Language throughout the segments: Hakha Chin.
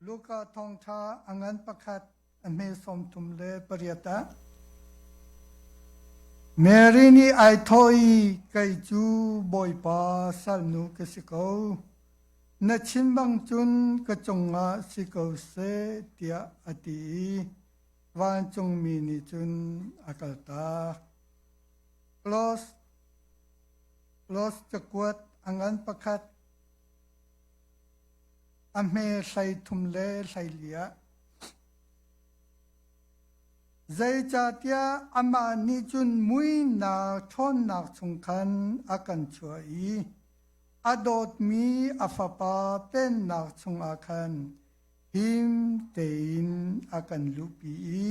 Luka thawngṭha a ngan pakhat a hme 38 ah Mary nih ai thawh i kei cu Bawipa salnu ka si ko. Na chim bang cun ka cungah si ko seh tiah a ti i vancungmi nih cun a kaltak. Klos Klos cakuat a ngan pakhat a hme 33 le 14 ah Zeicahtiah amah nih cun muinak ṭhawnnak chung khan a kan chuah i a dawtmi a Fapa pennak chungah khan him tein a kan luhpi i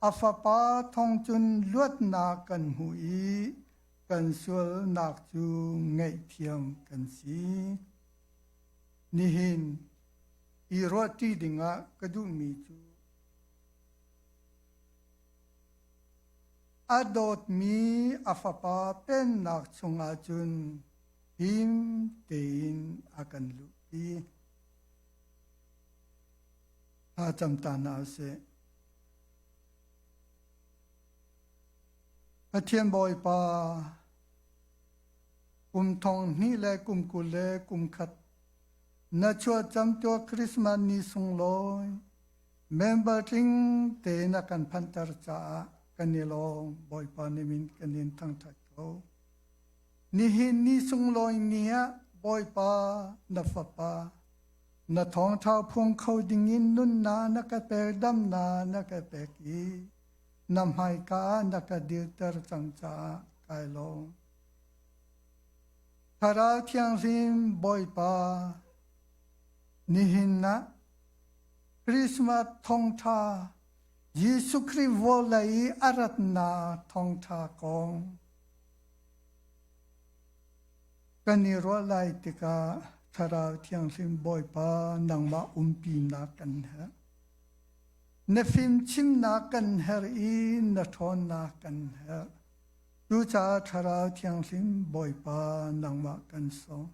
a Fapa thawng cun luatnak kan hmu i kan sualnak cu ngaihthiam kan si. Nihin i ruahṭi dingah ka duhmi cu a dawtmi a fapa pennak chungah cun him tein a kan luhpi. Thla cam ta hna usih. Pathian Bawipa, kum thong hnih le kum 20 le kum khat na chuah camtuak Christmas ni sunglawi member tling tein a kan phanter caah kan i lawm Bawipa nih min kan in thangṭhat ko. Nihin ni sunglawi ni ah Bawipa na fapa na thawngṭha phung kho dingin nunnak na ka pek damnak na ka pek i na hmaika ah na ka dirter cang caah kai lawm. Thlarau Thianghlim Bawipa nihin ah Christmas thawngṭha Jesuh Khrih vawlei i a ratnak thawngṭha kong kan i ruah lai tikah Thlarau Thianghlim Bawipa nangmah umpinak kan herh. Na fimchimnak kan herh i na ṭhawnnak kan herh. Cucaah Thlarau Thianghlim Bawipa nangmah kan sawm.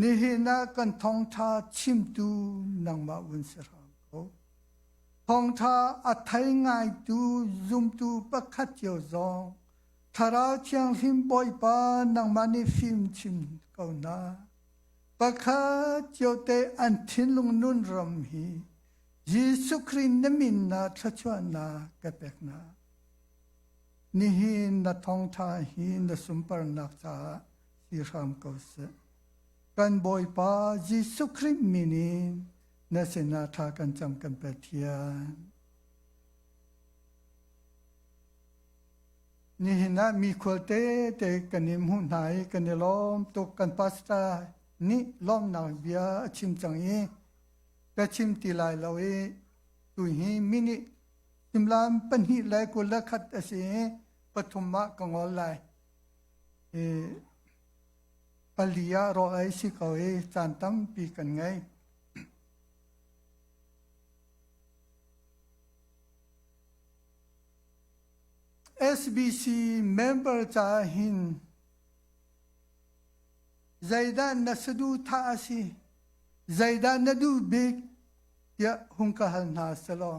Nihin ah kan thawngṭha chimtu nangmah vun si hram ko. Thawngṭha a thei ngaitu zumtu pakhat cio zong Thlarau Thianghlim Bawipa nangmah nih fim chim ko hna. Pakhat cio te an thinlung nun ram hi Jesuh Khrih na min na thluachuahnak ka pek hna. Nihin na thawngṭha hi na sunparnak caah si hram ko seh. Kan Bawipa Jesuh Khrih min in na sinah thla kan cam kan Pathian. Nihin ah mi khual tete kan i hmuh hna i kan i lawm tuk. Kan pastor nih lawmnak bia a chim cang i ka chim ti lai lo i tu hi minute Simlam 2 le 21 a si i pathum ah ka ngol lai. I pali ah rawl ei si ko i caan tampi kan ngei. SBC member caah hin zeidah na saduhthah a si, zeidah na duh bik tiah hung ka hal hna selaw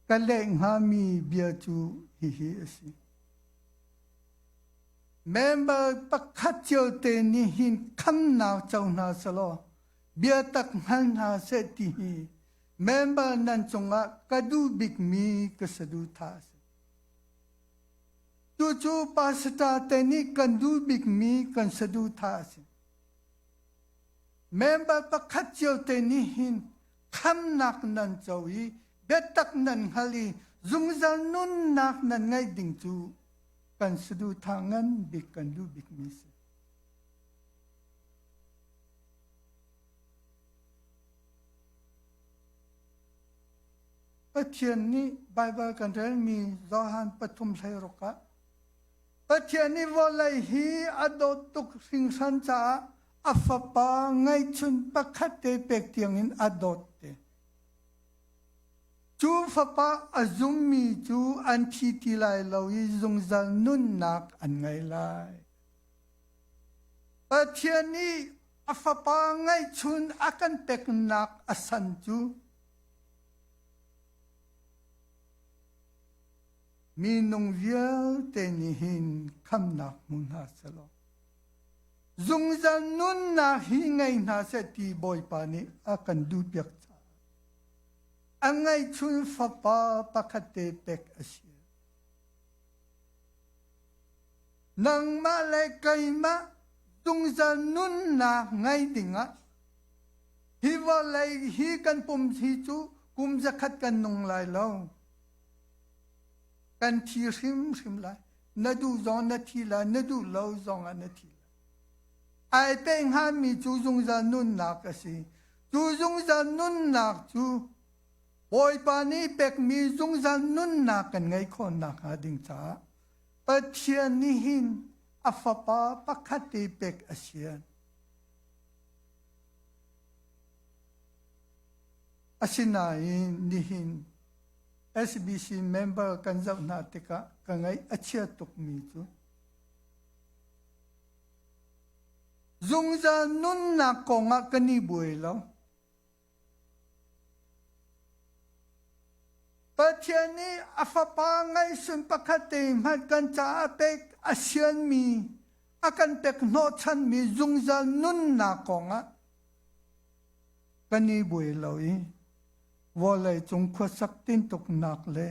ka leh hngami bia cu hihi a si. Member pakhat cio te nih hin khamnak co hna selaw biatak hngal hna seh ti hi member nan cungah ka duh bikmi ka saduhthah a si. Tucu pastor te nih kan duh bikmi kan saduhthah a si. Member pakhat cio te nih hin khamnak nan co i biatak nan hngal i zungzal nunnak nan ngeih ding cu kan saduhthah ngan bik kan duh bikmi si. Pathian nih Baibal kan relmi Johan pathum 16 ah Pathian nih vawlei hi a dawt tuk hringhran caah a fapa ngeihchun pakhat te pek tiangin a dawt te. Cu fapa a zummi cu an thi ti lai lo i zungzal nunnak an ngei lai. Pathian nih A fapa ngeihchun a kan peknak a san cu minung vialte nih hin khamnak hmu hna selaw zungzal nunnak hi ngei hna seh ti Bawipa nih a kan duhpiak caah a ngeihchun fapa pakhat te pek a si. Nangmah le keimah zungzal nunnak ngei dingah hi vawlei hi kan pum hi cu kum zakhat kan nung lai lo. Kan thi hrimhrim lai. Na duh zong na thi lai, na duh lo zong ah na thi lai. Ai pe hngami cu zungzal nunnak a si. Cu zungzal nunnak cu Bawipa nih pekmi zungzal nunnak kan ngeih khawh nakhnga ding caah Pathian nih hin a fapa pakhat te pek a sian. Asinain nihin SBC member kan zoh hna tikah ka ngaih a chia tukmi cu zungzal nunnak kongah kan i buai lo. Pathian nih a Fapa ngaihsun pakhat te hmanh kan caah pek a sianmi, a kan pek hnawhchanmi zungzal nunnak kongah kan i buai lo i vawlei cung khuasak tintuknak le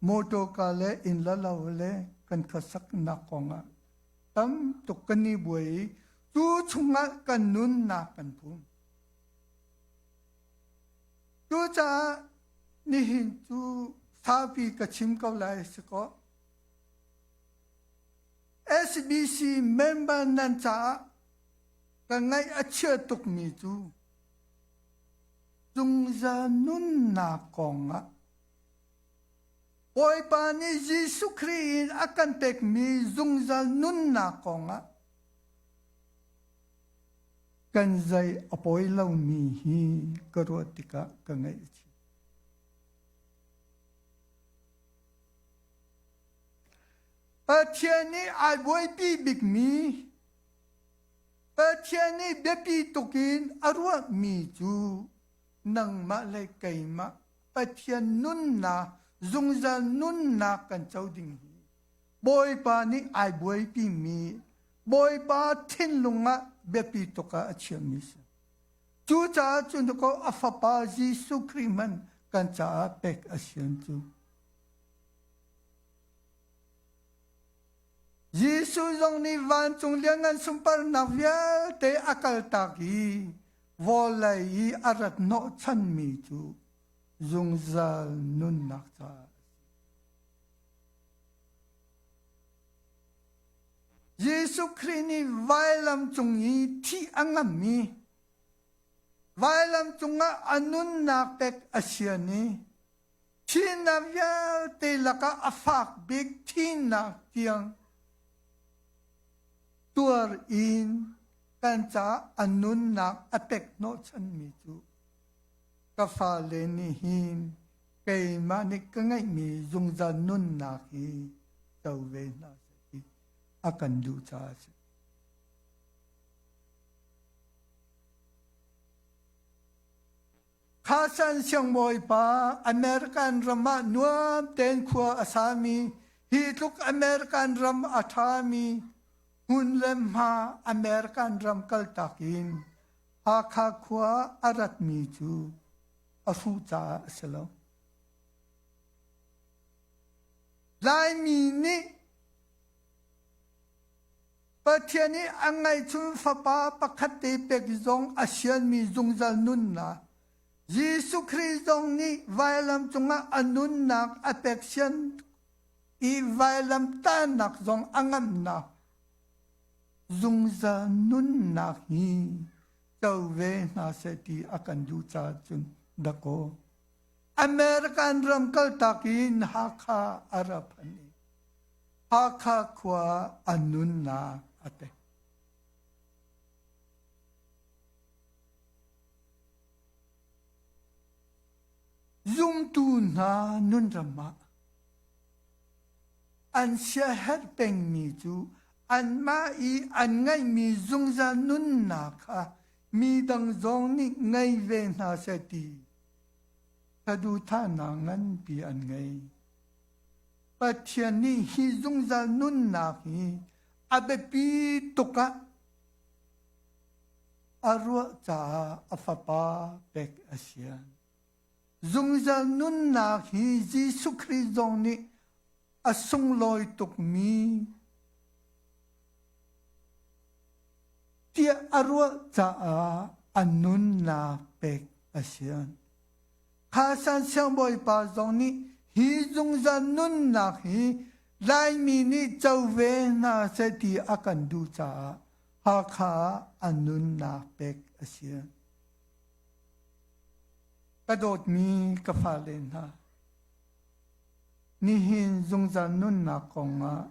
mawṭawka le inn le lo le kan khuasaknak kongah tam tuk kan i buai i cu chungah kan nunnak kan phum. Cucaah nihin cu saupi ka chim ko lai si kaw SBC member nan caah ka ngaih a chia tukmi cu zungzal nunnak kongah Bawipa nih Jesuh Khrih in a kan pekmi zungzal nunnak kongah Kan zei a pawi lomi hi ka ruah tikah ka ngaih a chia. Pathian nih ai buaipi bikmi Pathian nih biapi tuk in a ruahmi cu nangmah le keimah Pathian nunnak zungzal nunnak kan co ding hi Bawipa nih ai buaipimi Bawipa thinlung ah biapi tuk ah a chiahmi si. Cucaah cun ko a fapa Jesuh Khrih hmanh kan caah pek a sian cu. Jesuh zong nih vancung lianngan sunparnak vialte a kaltak i vawlei i a rat hnawhchanmi cu zungzal nunnak caah a si. Jesuh Khrih nih vailam cung i thih a ngammi, vailam cungah a nunnak pek a sian i thihnak vialte lakah a fak bik thihnak tiang tuar in kan caah a nunnak a pek hnawhchanmi cu ka fale nih hin keimah nih ka ngeihmi zungzal nunnak hi co ve hna seh ti a kan duh caah a si. Khasan siangbawipa American ram ah nuam tein khua a sami hi tluk American ram a ṭhami hmun le hma American ram kaltak in Hakha khua a ratmi cu a hruh caah a si lo. Laimi nih Pathian i a ngeihchun fapa pakhat te pek zong a sianmi zungzal nunnak Jesuh Khrih zong nih vailam cungah a nunnak a pek sian i vailam tahnak zong a ngamhnak zungzal nunnak hi co ve hna seh ti a kan duh caah cun dakaw American ram kaltak in Hakha a ra phan i Hakha khua a nunnak a pek. Zumtu hna nunram ah an siaherh pengmi cu. Anmah i an ngeihmi zungzal nunnak kha mi dang zong nih ngei ve hna seh ti saduhthahnak nganpi an ngei. Pathian nih hi zungzal nunnak hi a biapi tuk ah a ruah caah a Fapa pek a sian. Zungzal nunnak hi Jesuh Khrih zong nih a sunglawi tukmi tiah a ruah caah a nunnak pek a sian. Khasan siangbawipa zong nih hi zungzal nunnak hi Laimi nih co ve hna seh ti a kan duh caah Hakha ah a nunnak pek a sian. Ka dawtmi ka fale hna, nihin zungzal nunnak kongah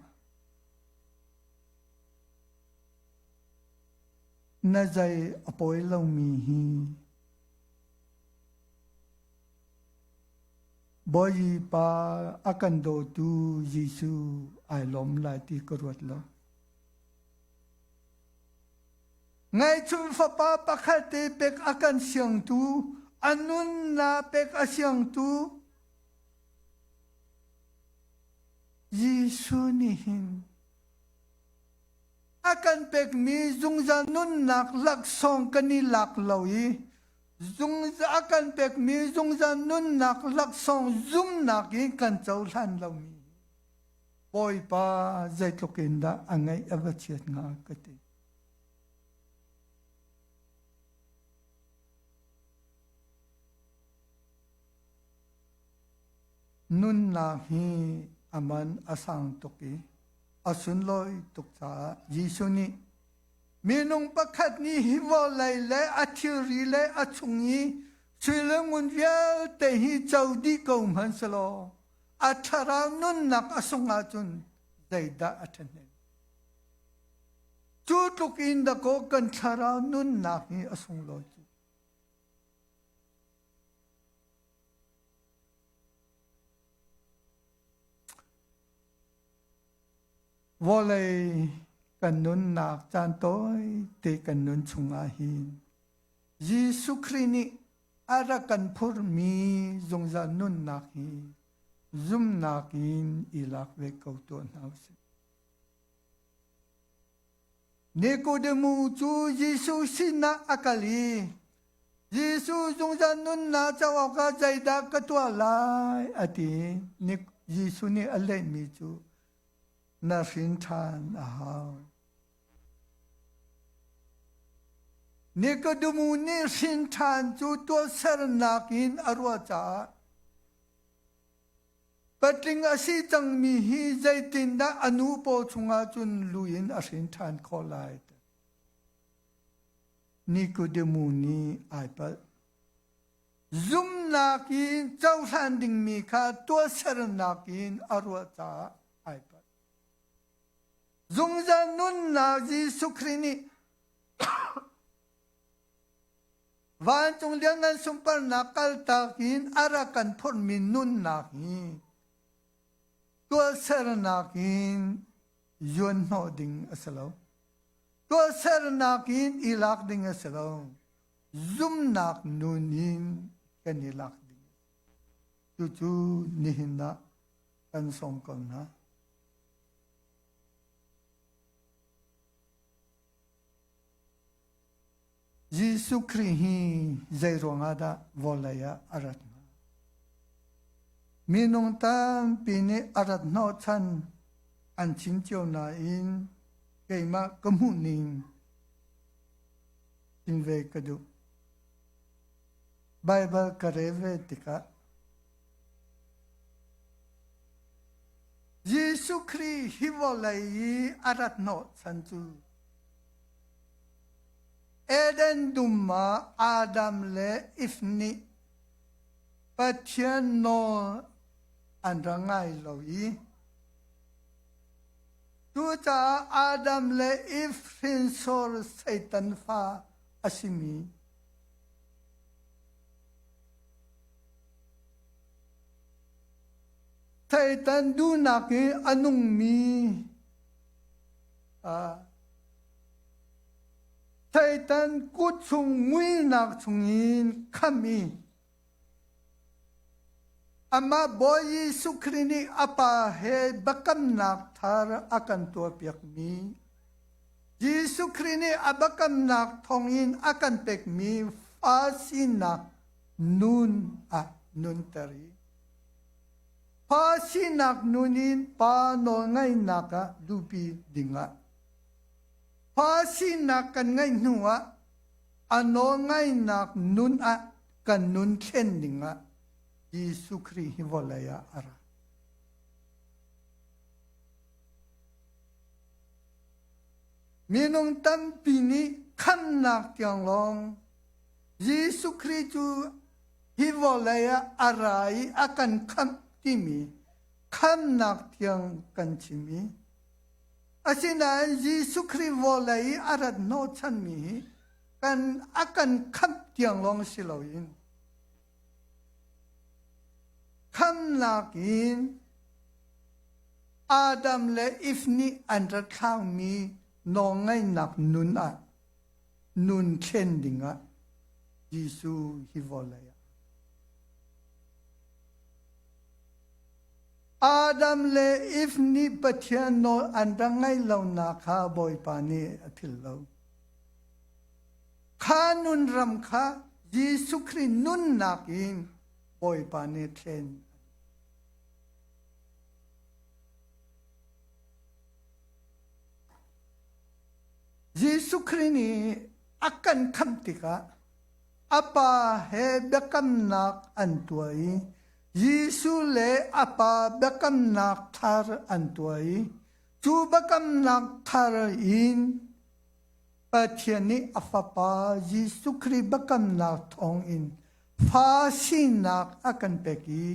na zei a pawi lomi hi Bawipa a kan dawtu Jesuh ai lawm lai ti ka ruat lo. Ngaihchun fapa pakhat te pek a kan siangtu, a nunnak pek a siangtu Jesuh nih hin a kan pekmi zungzal nunnak laksawng kan i lak lo i zungzal a kan pekmi zungzal nunnak laksawng zumnak in kan cohlan lomi Bawipa zeitluk in dah a ngaih a va chiat hnga ka ti. Nunnak hi a man a sang tuk i a sunlawi tuk caah Jesuh nih minung pakhat nih hi vawlei le a thilri le a chung i sui le ngun vialte hi co dih ko hmanh selaw a thlarau nunnak a sung ahcun zeidah a ṭhahnem? Cu tluk in dakaw kan thlarau nunnak hi a sunglawi cu. Vawlei kan nunnak caan tawi te kan nun chungah hin Jesuh Khrih nih a rak kan phurhmi zungzal nunnak hi zumnak in i lak ve ko tuah hna usih. Nikodemu cu Jesuh sinah a kal i Jesuh zungzal nunnak co awkah zeidah ka tuah lai a ti. Jesuh nih a lehmi cu na hrin ṭhan a hau. Nikodemu nih hrin ṭhan cu tuahsernak in a ruah caah Patling a si cangmi hi zeitindah a nu paw chungah cun lu in a hrin ṭhan khawh lai? Nikodemu nih ai palh. Zumnak in cohlan dingmi kha tuahsernak in a ruah caah ai palh. Zungzal nunnak Jesuh Khrih nih Vancung lianngan sunparnak kaltak in a rak kan phurhmi nunnak hi tuahsernak in zuanhnawh ding a si lo. Tuahsernak in i lak ding a si lo. Zumnak nun in kan i lak ding. Cucu nihin ah kan sawm ko hna. Jesuh Khrih hi zei ruangah dah vawlei ah a rat hnga? Minung tampi nih a rat hnawhchan an chim cio nain keimah ka hmuhning in ve ka duh. Baibal ka rel ve tikah Jesuh Khrih hi vawlei i a rat hnawhchan cu Eden dum ah Adam le Eve nih Pathian nawl an rak ngai lo i cucaah Adam le Eve hrinsor Satan fa a simi Satan duhnak i a nungmi. kha Satan kut chung muihnak chungin khamh i Amah Bawi Jesuh Khrih nih a Pa he biakamnak thar a kan tuahpiakmi, Jesuh Khrih nih a biakamnak thawngin a kan pekmi fa sinak nun ah nunter i fa sinak nun in Pa nawlngaihnak ah luhpi dingah fa sinak kan ngeih hnuah a nawlngaihnak nun ah kan nun thlen dingah Jesuh Khrih hi vawlei ah a ra. Minung tampi nih khamhnak tiang lawng Jesuh Khrih cu hi vawlei ah a ra i a kan khamh timi khamhnak tiang kan chim i asinain Jesuh Khrih vawlei i a rat hnawhchanmi hi kan a kan khamh tiang lawng si loin khamnak in Adam le Eve nih an rak thlangmi nawlngaihnak nun ah nun thlen dingah Jesuh hi vawlei ah Adam le Eve nih Pathian nawl an rak ngaih lonak kha Bawipa nih a philh lo. Kha nun ram kha Jesuh Khrih nunnak in Bawipa nih thlen Jesuh Khrih nih a kan khamh tikah a Pa he biakamnak an tuah i Jesuh le a Pa biakamnak thar an tuah i cu biakamnak thar in Pathian nih a Fapa Jesuh Khrih biakamnak thawngin fa sinak a kan pek i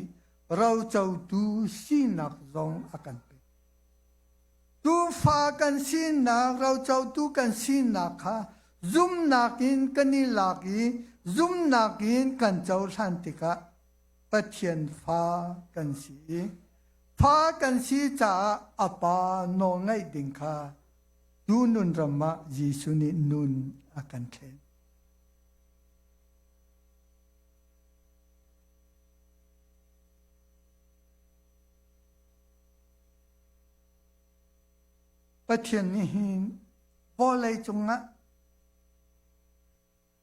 rocotu sinak zong a kan pek. Tuufa kan sinak, rocotu kan sinak kha zumnak in kan i lak i zumnak in kan cohlan tikah Pathian fa kan si i fa kan si caah a pa nawlngaih ding kha Tu nun ram ah Jesuh nih nun a kan thlen. Pathian nih hin vawlei cungah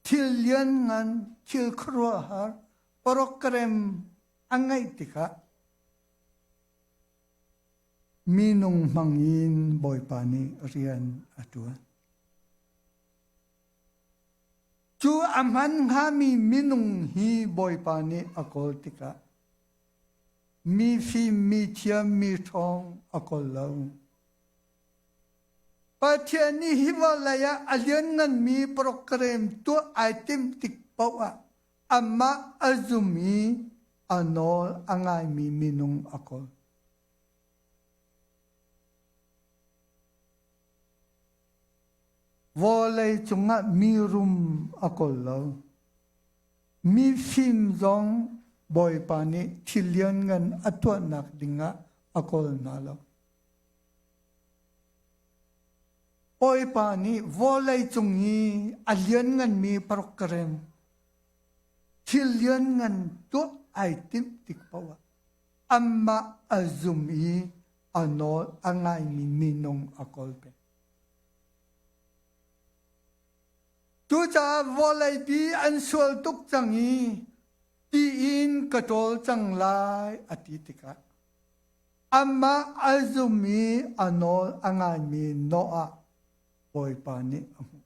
thil lianngan, thil khuaruahhar, program a ngeih tikah Minung hmang in Bawipa nih rian a ṭuan. Cu a hman hngami minung hi Bawipa nih a kawl tikah mi fim, mi thiam, mi ṭhawng a kawl lo. Pathian nih hi vawlei ah a liannganmi program tuah ai timh tik paoh ah amah a zum i a nawl a ngaimi minung a kawl. Vawlei cungah mi rum a kawl lo. Mifim zong Bawipa nih thil lianngan a tuahnak dingah a kawl hna lo. Bawipa nih vawlei cung i a liannganmi program thil lianngan tuah ai timh tik paoh ah amah a zum i a nawl a ngaimi minung a kawl peng. Cucaah vawleipi an sual tuk cang i tiin ka ṭawl cang lai a ti tikah amah a zum i a nawl a ngaimi Noah Bawipa nih a hmuh.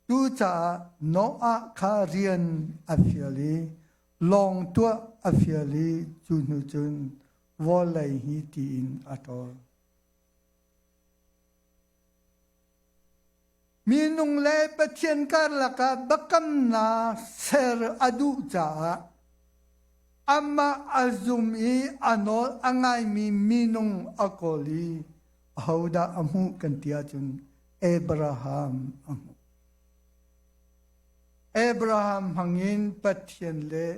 Cucaah Noah kha rian a fial i lawng tuah a fial i cu hnu cun vawlei hi tiin a ṭawl. Minung le Pathian karlak ah biakamnak ser a duh caah amah a zum i a nawl a ngaimi minung a kawl i ahodah a hmuh kan ti ahcun Abraham a hmuh. Abraham hmangin Pathian le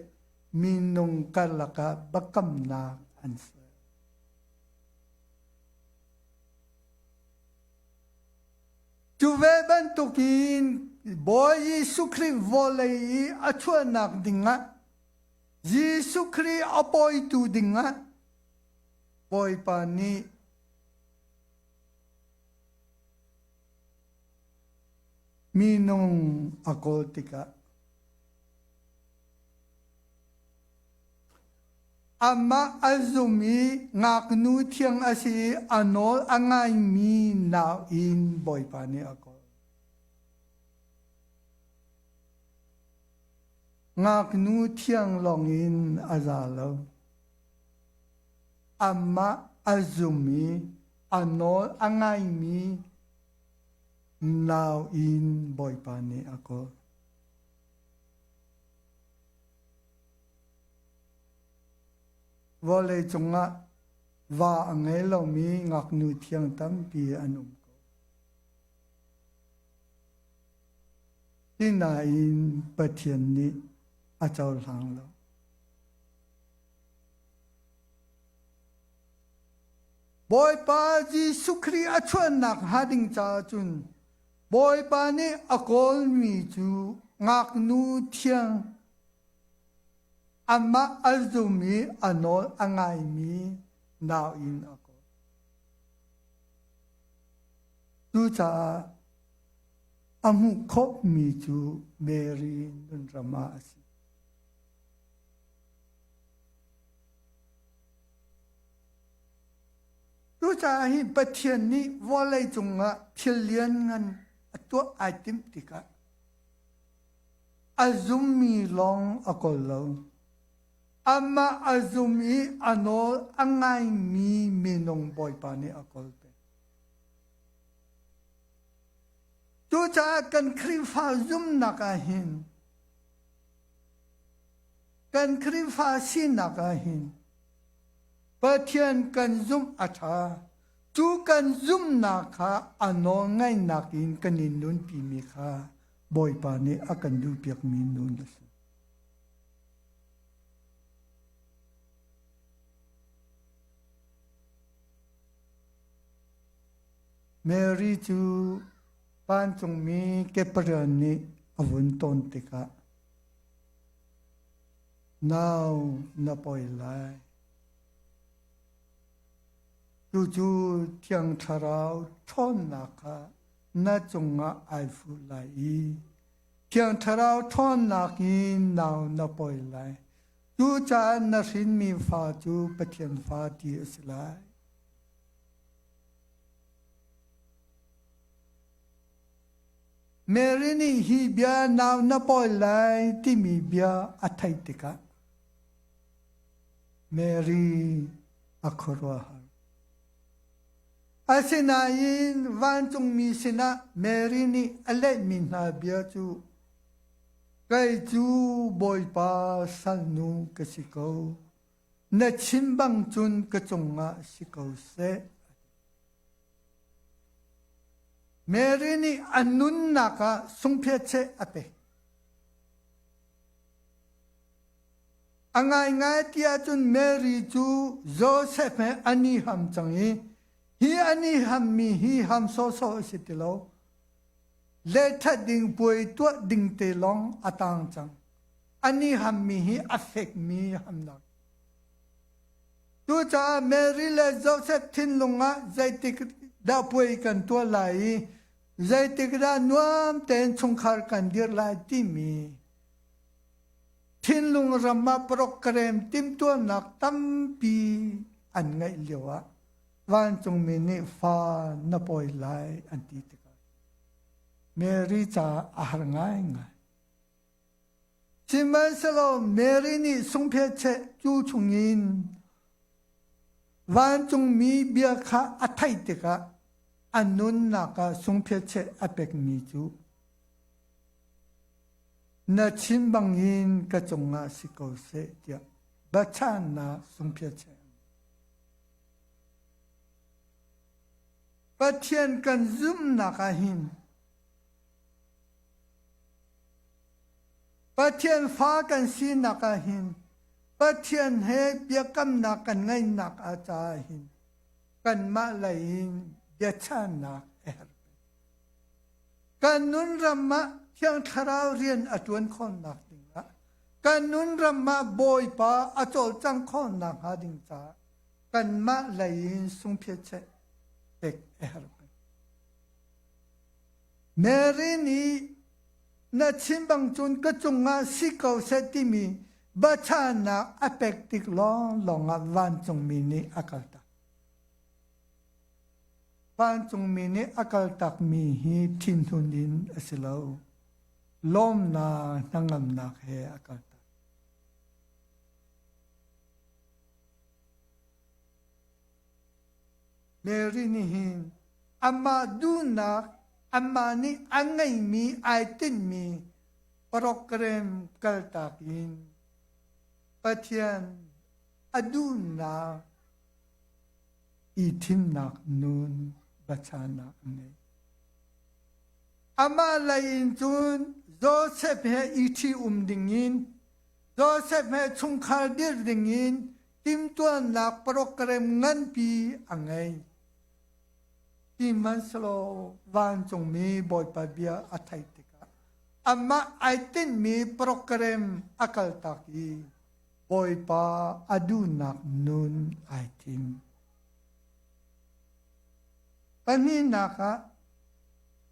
minung karlak ah biakamnak an ser. Cu ve bantukin Bawi Jesuh Khrih vawlei i a chuahnak dingah Jesuh Khrih a pawitu dingah Bawipa nih minung a kawl tikah amah a zum i ngaknu thiang a si i a nawl a ngaimi nau in Bawipa nih a kawl. Ngaknu thiang lawngin a za lo. Amah a zum i a nawl a ngaimi nau in Bawipa nih a kawl. Vawlei cungah va a ngei lomi ngaknu thiang tampi an um ko. Sinain Pathian nih a cohlang lo. Bawipa Jesuh Khrih a chuahnak hnga ding caah cun Bawipa nih a kawlmi cu ngaknu thiang amah a zum i a nawl a ngaimi nau in a kawl. Cucaah a hmuh khawhmi cu Mary nunram ah a si. Cucaah hi Pathian nih vawlei cungah thil lianngan a tuah ai timh tikah a zummi lawng a kawl lo. Amah a zum i a nawl a ngaimi minung Bawipa nih a kawl peng. Cucaah kan Khrihfa zumnak ah hin kan Khrihfa sinak ah hin Pathian kan zumh a ṭha. Cu kan zumhnak kha a nawlngaihnak in kan i nunpimi kha Bawipa nih a kan duhpiakmi nun a si. Mary cu vancungmi Gabriel nih a vun ton tikah nau na pawi lai. Cucu Thiang Thlarau ṭhawnnak kha na cungah ai fuh lai i Thiang Thlarau ṭhawnnak in nau na pawi lai. Cucaah na hrinmi fa cu Pathian fa ti a si lai. Mary nih hi bia nau na pawi lai timi bia a theih tikah Mary a khuaruahhar. Asinain vancungmi sinah Mary nih a lehmi hna bia cu kei cu Bawipa salnu ka si ko. Na chim bang cun ka cungah si ko seh. Mary nih a nunnak ah sungphiatcheh a pek. A ngaingai ti ahcun Mary cu Joseph he an i ham cang i hi an i hammi hi ham sawhsawh a si ti lo. Lehṭhat ding puai tuah ding te lawng a tang cang. An i hammi hi a fekmi hamnak. Cucaah Mary le Joseph thinlung ah zeitik dah puai kan tuah lai i zeitik dah nuam tein chungkhar kan dirh lai timi thinlung ram ah program timhtuahnak tampi an ngeih lio ah vancungmi nih fa na pawi lai an ti tikah Mary caah a har ngaingai. Sihmanhsehlaw Mary nih sungphiacheh cu chungin vancungmi bia kha a theih tikah a nunnak ah sungphiacheh a pekmi cu na chim bangin ka cungah si ko seh tiah biachannak sungphiacheh. Pathian kan zumhnak ah hin Pathian fa kan sinak ah hin Pathian he biakamnak kan ngeihnak ah caah hin kanmah lei in biachannak a herh. Kan nun ram ah Thiang Thlarau rian a ṭuan khawhnak dingah kan nun ram ah Bawipa a cawlcangh khawhnak hnga ding caah kanmah lei in sungphiat pek a herh peng. Mary nih na chim bang cun ka cungah si ko seh timi biachahnak a pek tik lawnglawng ah vancungmi nih a kaltak. Vancungmi nih a kaltakmi hi thinhun in a si lo. Lawmnak hnangamnak he a kaltak. Mary nih hin amah duhnak, amah nih a ngeihmi, ai tinhmi program kaltak in Pathian a duhnak i thimnak nun biachahnak a ngei. Amah lei in cun Joseph he i ṭhi-um dingin, Joseph he chungkhar dirh dingin timhtuahnak program nganpi a ngei. Sihmanhsehlaw vancungmi Bawipa bia a theih tikah amah ai tinhmi program a kaltak i Bawipa a duhnak nun ai thim. Pahnihnak ah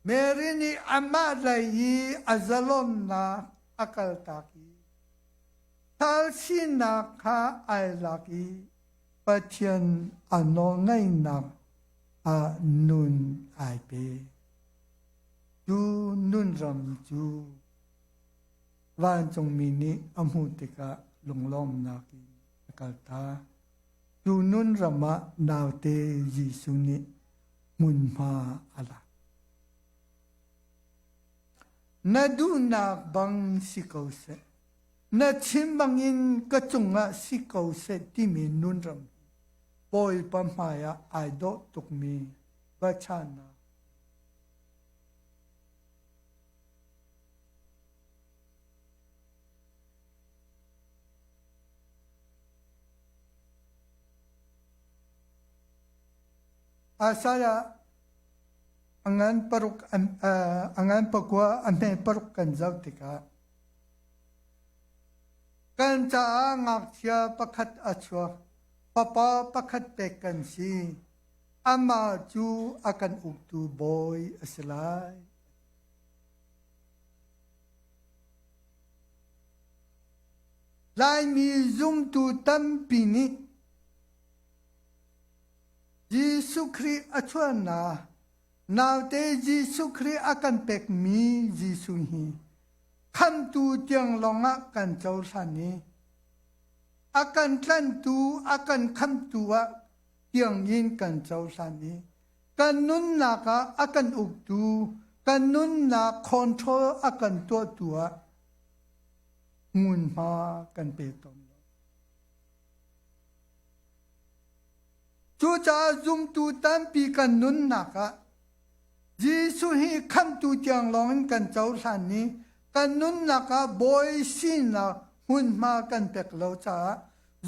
Mary nih amah lei i a zalonnak a kaltak i sal sinak kha ai lak i Pathian a nawlngaihnak ah nun ai pe. Cu nunram cu vancungmi nih a hmuh tikah lunglawmnak in a kaltak. Cu nun ram ah naute Jesuh nih hmunhma a lak. Na duhnak bang si ko seh. Na chim bangin ka cungah si ko seh timi nunram hi Bawipa hmaiah ai dawh tukmi biachahnak Isaiah a ngan paruk a ngan pakua a hme paruk kan zoh tikah kan caah ngakchia pakhat a chuak fapa pakhat pek kan si amah cu a kan uktu bawi a si lai. Laimi zumtu tampi nih Jesuh Khrih a chuahnak naute Jesuh Khrih a kan pekmi Jesuh hi khamtu tiang lawngah kan cohlan i a kan tlanhtu a kan khamtu ah tiangin kan cohlan i kan nunnak ah a kan uktu kan nunnak control a kan tuahtu ah hmunhma kan pe tawn lo. Cucaah zumtu tampi kan nunnak ah Jesuh hi khamhtu tiang lawngin kan cohlan i kan nunnak ah bawi sinak hmunhma kan pek lo caah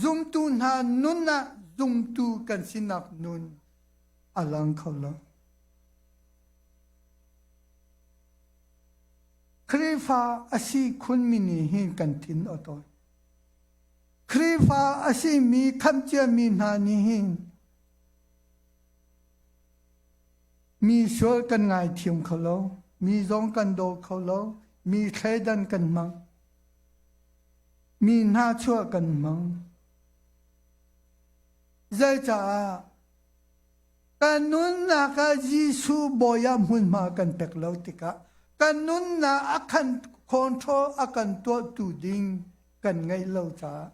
zumtu hna nun ah zumtu kan sinak nun a lang kho lo. Khrihfa a si khunmi nih hin kan thin a tawi. Khrihfa a simi khamhciami hna nih hin mi sual kan ngaithiam kho lo, mi zong kan daw kho lo, mi thleidan kan hmang, mi hnachuah kan hmang. Zeicaah kan nunnak ah Jesuh bawi ah hmunhma kan pek lo tikah kan nunnak a kan control a kan tuahtu ding kan ngeih lo caah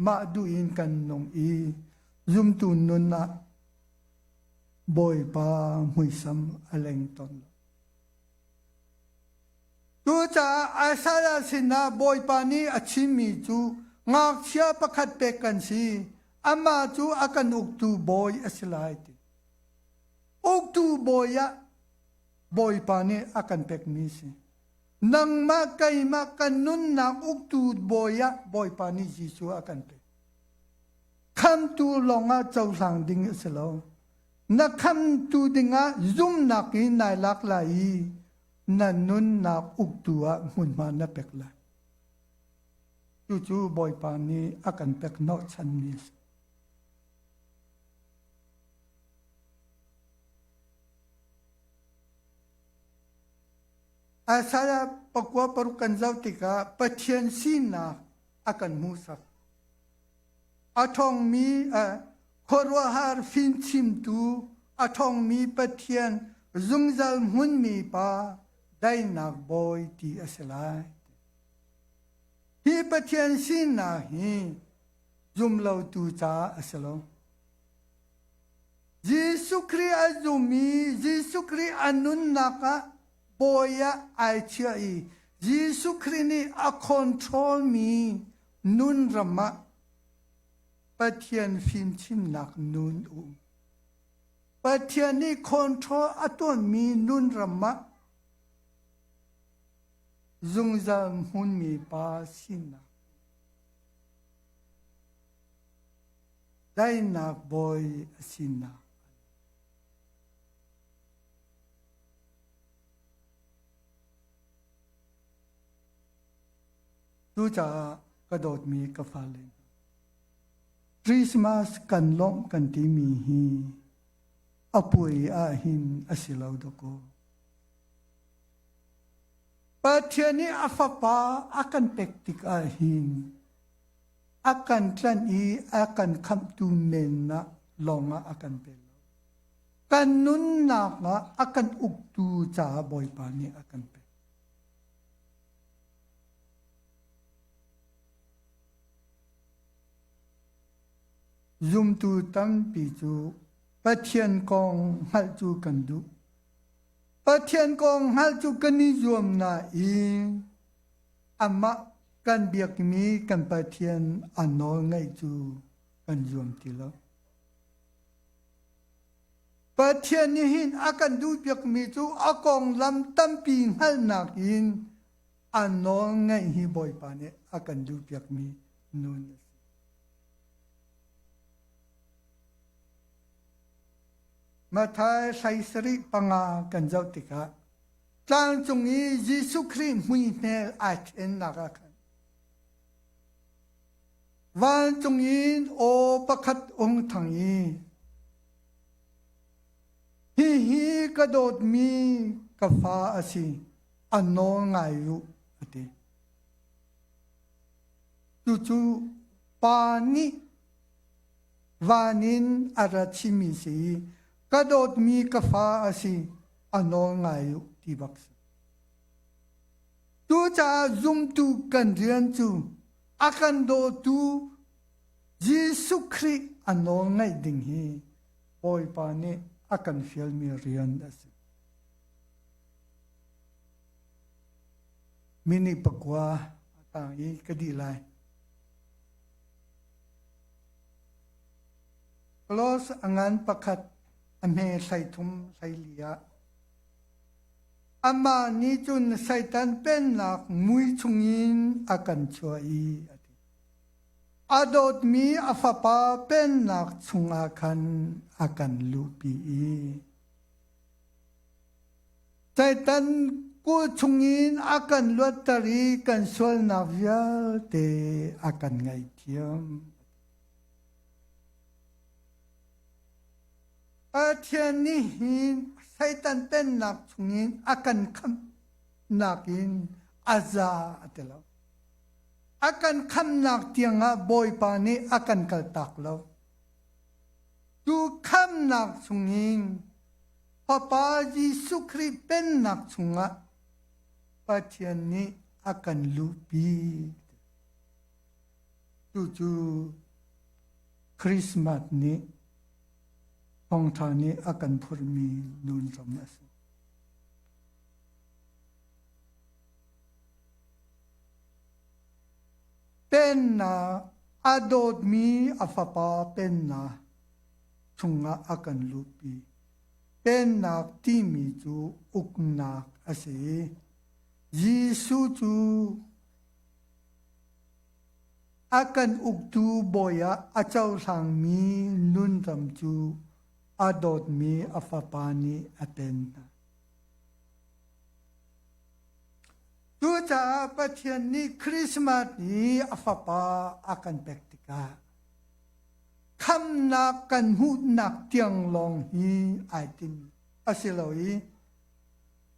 mah duh in kan nung i zumtu nun ah Bawipa muisam a leng tawn lo. Cucaah Isaiah sinah Bawipa nih a chimmi cu ngakchia pakhat pek kan si, amah cu a kan uktu bawi a si lai ti. Uktu bawi ah Bawipa nih a kan pekmi si. Nangmah keimah kan nunnak uktu bawi ah Bawipa nih Jesuh a kan pek. Khamtu lawngah cohlang ding a si lo. Na khamtu dingah zumnak in nai lak lai i. Na nunnak uktu ah hmunhma na pek lai. Cucu Bawipa nih a kan pek hnawhchanmi a si. Isaiah 96 kan zoh tikah Pathian sinak a kan hmuhsak. A ṭhawngmi khuaruahhar fimchimtu, a ṭhawngmi Pathian zungzal hmunmi pa daihnak bawi ti a si lai. Hi Pathian sinak hi zumlotu caah a si lo. Jesuh Khrih a zum i Jesuh Khrih a nunnak ah bawi ah ai chiah i Jesuh Khrih nih a control mi nun ram ah Pathian fimchimnak nun um. Pathian nih control a tuanmi nun ram ah zungzal hmunmi pa sinak daihnak bawi a sinak. Cucaah ka dawtmi ka fale hna, Christmas kan lawmh kan timi hi a puai ah hin a si lo dawkaw. Pathian nih a fapa a kan pek tik ah hin a kan tlanh i a kan khamhtu men ah lawngah a kan pe lo. Kan nunnak ah a kan uktu caah Bawipa nih a kan pek. Zumtu tampi cu Pathian kong hngalh cu kan duh. Pathian kong hngalh cu kan i zuam nain amah kan biakmi kan Pathian a nawl ngaih cu kan zuam ti lo. Pathian nih hin a kan duhpiakmi cu a konglam tampi hngalhnak in a nawl ngaih hi Bawipa nih a kan duhpiakmi nun a si. Matthai 35 kan zoh tikah tlangcung i Jesuh Khrih hmuihmel ai thlennak ah khan vancung in aw pakhat ung thang i hihi ka dawtmi ka fa a si a nawl ngai u a ti. Cucu pa nih van in a ra chimmi si i ka dawtmi ka fa a si a nawl ngai u ti bak si. Cucaah zumtu kan rian cu a kan dawtu Jesuh Khrih a nawl ngaih ding hi Bawipa nih a kan fialmi rian a si. Minute pakua a tang i ka dih lai. Close a ngan pakhat a hme 33 hlei ah amah nih cun Satan pennak mui chungin a kan chuah i a ti. A dawtmi a fapa pennak chungah khan a kan luhpi i Satan kul chungin a kan luatter i kan sualnak vialte a kan ngaihthiam. Pathian nih hin Satan pennak chungin a kan khamhnak in a za a ti lo. A kan khamhnak tiangah Bawipa nih a kan kaltak lo. Cu khamhnak chungin Fapa Jesuh Khrih pennak chungah Pathian nih a kan luhpi. Cucu Christmas nih thawngṭha nih a kan phurhmi nun ram a si. Pennak a dawtmi a fapa pennak chungah a kan luhpi. Pennak timi cu uknak a si. Jesuh cu A kan uktu bawi ah a cohlangmi nunram cu a dawtmi a fapa nih a pen hna. Cucaah Pathian nih Christmas ni a fapa a kan pek tikah khamnak kan hmuhnak tiang lawng hi ai tim a si lo i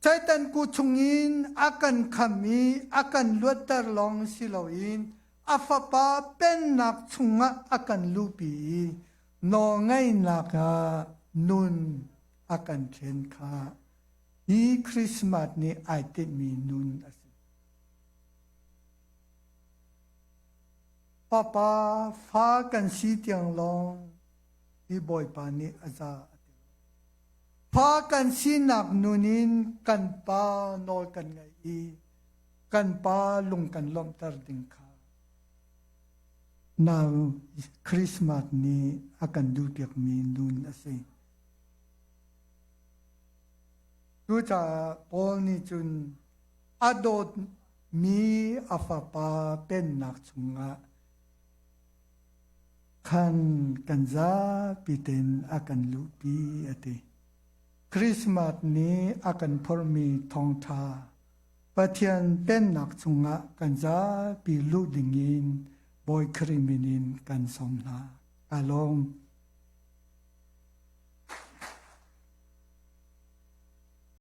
Satan ku chungin a kan kham i a kan luatter lawng si loin a fapa pennak chungah a kan luhpi i nawlngaihnak ah nun a kan thlen kha hi Christmas nih ai tinhmi nun a si. Papa fa kan si tiang lawng hi Bawipa nih a za a ti lo. Fa kan sinak nun in kan pa nawl kan ngaih i kan pa lung kan lawmhter ding kha nau Christmas nih a kan duhpiakmi nun a si. Cucaah Paul nih cun a dawtmi a fapa pennak chungah khan kan zapi tein a kan luhpi a ti. Christmas nih a kan phorhmi thawngṭha Pathian pennak chungah kan zapi luh dingin Bawi Khrih min in kan sawm hna. Ka lawm.